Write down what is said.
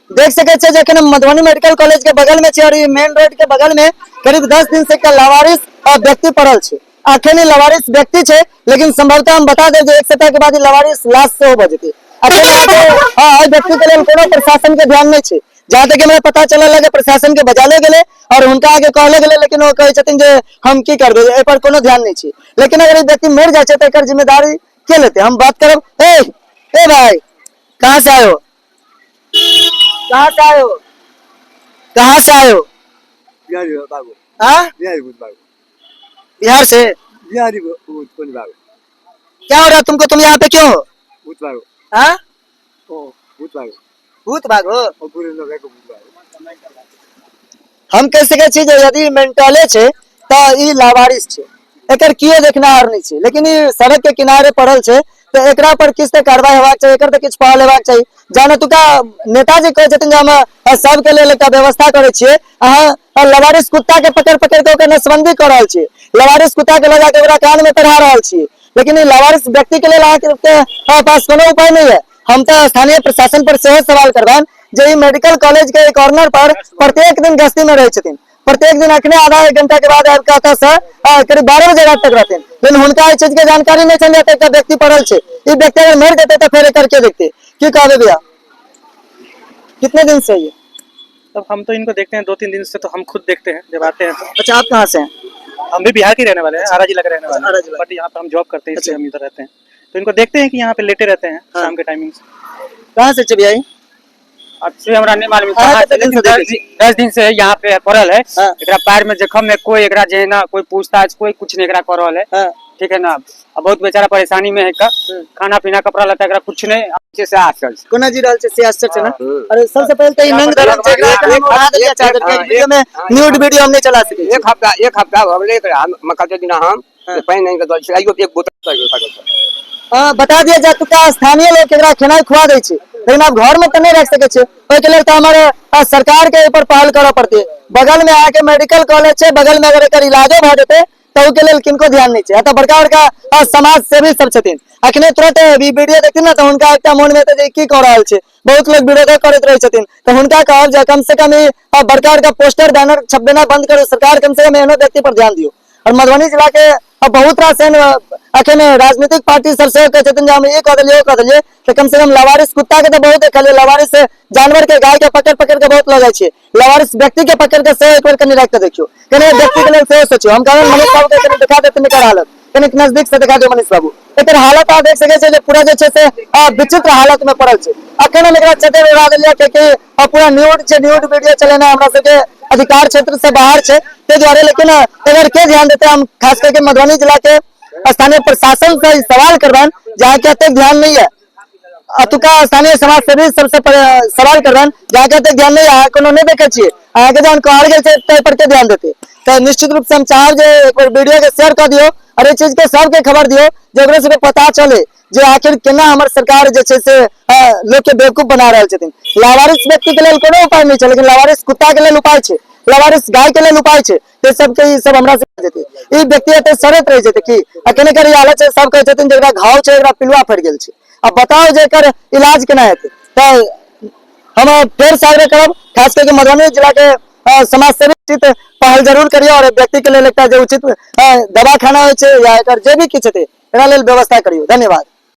देख सकै छियै जे एखन हम मधुबनी मेडिकल कॉलेज के बगल में छी और ई मेन रोड के बगल में करीब 10 दिन से एकटा लावारिस व्यक्ति पड़ल छै। अखन ई लावारिस व्यक्ति छै, लेकिन संभवतः हम बता देब जे एक सप्ताह के बाद ई लावारिस लाश सेहो भऽ जेतै। अखन अहाँके हँ एहि व्यक्ति के लेल कोनो प्रशासन के ध्यान नहि छै। जहाँ तक हमरा पता चलल है जे प्रशासन के बजाले गेलै और हुनका आगे कहले गेलै, लेकिन ओ कहै छथिन जे हम की करबै, एहि पर कोनो ध्यान नहि छै। लेकिन अगर ई व्यक्ति मरि जाइ छै तऽ एकर जिम्मेदारी के लेतै? हम बात करब। ए ए भाई, कहाँ से आए हो? कहाँ से आए हो? कहाँ से आए हो? बिहारी बाबू। हाँ? बिहारी भूत बाबू। बिहार से? बिहारी भूत कौन बाबू? क्या हो रहा तुमको? तुम यहाँ पे क्यों हो? भूत बाबू। हाँ? ओ भूत बाबू। भूत भागो। ओ पूरे लोग एक भूत बाबू। हम कहि सकै छी जे यदि मेंटले छै तऽ ई लावारिस छै, एकर कियो देखनिहार नहि छै। लेकिन ई सड़क के किनारे पड़ल छै तऽ एकरा पर किछु तऽ कार्रवाई हेबाक चाही, एकर तऽ किछु पहल हेबाक चाही। जहन एतुका नेताजी कहै छथिन जे हम सबके लेल एकटा व्यवस्था करै छियै, अहाँ लवारिस कुत्ता के पकड़ पकड़ के ओकर नसबंदी कऽ रहल छियै, लवारिस कुत्ता के लऽ जाके ओकरा कान में चढ़ा रहल छियै, लेकिन ई लवारिस व्यक्ति के लेल अहाँके पास कोनो उपाय नहि है। हम तऽ स्थानीय प्रशासन पर सेहो सवाल करबनि जे ई मेडिकल कॉलेज के कॉर्नर पर प्रत्येक दिन गश्ती में रहै छथिन, प्रत्येक दिन अखने आधा एक घंटा के बाद आबि कऽ एतऽ से करीब 12 बजे राति तक रहथिन, लेकिन हुनका एहि चीज के जानकारी नहि छनि जे एतऽ एकटा व्यक्ति पड़ल छै। ई व्यक्ति अगर मरि जेतै तऽ फेर एकर के देखतै? की कहबै भैया, कितने दिन से ये? तब हम तो इनको देखते हैं 2-3 दिन से, तो हम खुद देखते हैं जब आते हैं तो। अच्छा, आप कहाँ से हैं? हम भी बिहार के रहने वाले हैं, आरा जिला के रहने वाले आरा हैं, जिला। बट यहाँ पे हम जॉब करते हैं, इसलिए हम इधर रहते हैं। तो इनको देखते हैं कि यहाँ पे लेटे रहते हैं शाम के टाइमिंग से। कहाँ से भैया ई? अब से हमरा नहीं मालूम अहाँ कहाँ कते से, दिन से लेकिन देखै छी? 10 दिन से यहाँ पे पड़ल है। हाँ। एकरा पैर में जख्म है, कोई एकरा जे है ना कोई पूछताछ कोई कुछ नहीं एकरा कर रहल है। हाँ। ठीक है ना। अब बहुत बेचारा परेशानी में है का, खाना पीना कपड़ा लत्ता एकरा कुछ नहीं, अच्छे से आजकल कोना जी रहल छै से आश्चर्य छै ना। अरे सबसे पहिले तऽ ई नंग धरम छै, एकरा हम उड़ा देलियै चादर के, वीडियो में न्यूड वीडियो हम नहीं चला सकै छी। एक हफ्ता भऽ गेलै एकरा, हम कते दिना हम पानि आनि कऽ दऽ छियै, आइयो एक बोतल बता दिया जा चुका स्थानीय लोग एकरा खेनाइ खुआ दै छै, लेकिन आब घर में तऽ नहीं रख सकै छै। ओहिके लेल तऽ हमर सरकार के ऊपर पहल करऽ पड़तै। बगल में अहाँके मेडिकल कॉलेज छै, बगल में अगर एकर इलाजो भऽ जेतै तऽ ओहिके लेल किनको ध्यान नहि छै। एतऽ बड़का बड़का समाज सेवी सब छथिन, अखने तुरंत ई वीडियो देखथिन ने तऽ हुनका एकटा मोन में हेतै जे ई की कऽ रहल छै। बहुत लोग विरोधो करैत रहै छथिन, तऽ हुनका कहब जे कम से कम ई बड़का बड़का पोस्टर बैनर छपबेनाइ बंद करू, सरकार कम से कम एहनो व्यक्ति पर ध्यान दियौ। और मधुबनी जिला के बहुत रास एहन अखन राजनीतिक पार्टी सब सेहो कहै छथिन जे हम ई कऽ देलियै ओ कऽ देलियै, तऽ कम से कम लावारिस कुत्ता के तऽ बहुत देखलियै, लावारिस जानवर के गाय के पकड़ पकड़ के बहुत लऽ जाइ छियै, लावारिस व्यक्ति के पकड़ के सेहो एक बेर कनि राखि के देखियौ, कनि व्यक्ति के लेल सेहो सोचियौ। हम कहबै मनीष बाबू के कनि देखा देथिन एकर हालत, कनि नजदीक से देखा दियौ मनीष बाबू एकर हालत। अहाँ देख सकै छियै जे पूरा जे छै से विचित्र हालत में पड़ल छै। अखन हम एकरा चद्दर ओढ़ा देलियै कियाकि पूरा न्यूड छै, न्यूड वीडियो चलेनाइ हमरा सबके अधिकार क्षेत्र से बाहर छै, ताहि दुआरे। लेकिन एकर के ध्यान देतै? हम खास करके मधुबनी जिला के स्थानीय प्रशासन से ई सवाल करबनि जे अहाँके एतेक ध्यान नहीं है, अतुका स्थानीय समाज सेवी सबसे सवाल करबनि जे अहाँके एतेक ध्यान नहीं है, अहाँ कोनो नहीं देखे छियै, अहाँके जहन कहल गेल छै ताहि पर के ध्यान देतै? तऽ निश्चित रूप से हम चाहब जे एक बेर वीडियो के शेयर कऽ दियौ और एहि चीज के सबके खबर दियौ जे ओकरो सबके पता चले जे आखिर केना हमर सरकार जे छै से लोक के बेवकूफ बना रहल छथिन। लावारिस व्यक्ति के लेल कोनो उपाय नहि छै, लेकिन लावारिस कुत्ता के लेल उपाय छै, लावारिस गाय के लेल उपाय छै। ते सबके ई सब हमरा से जेतै, ई व्यक्ति एते सड़ैत रहि जेतै की? अखन एकर ई हालत छै, सब कहै छथिन जे एकरा घाव छै, एकरा पिलुआ फटि गेल छै। आब बताउ जे एकर इलाज केना हेतै? तऽ हम फेर से आग्रह करब खास करके मधुबनी जिला के समाज सेवी उचित पहल जरूर करियौ और व्यक्ति के लेल एकटा जे उचित दवाखाना होइ छै या एकर जे भी किछु हेतै एकरा लेल व्यवस्था करियौ। धन्यवाद।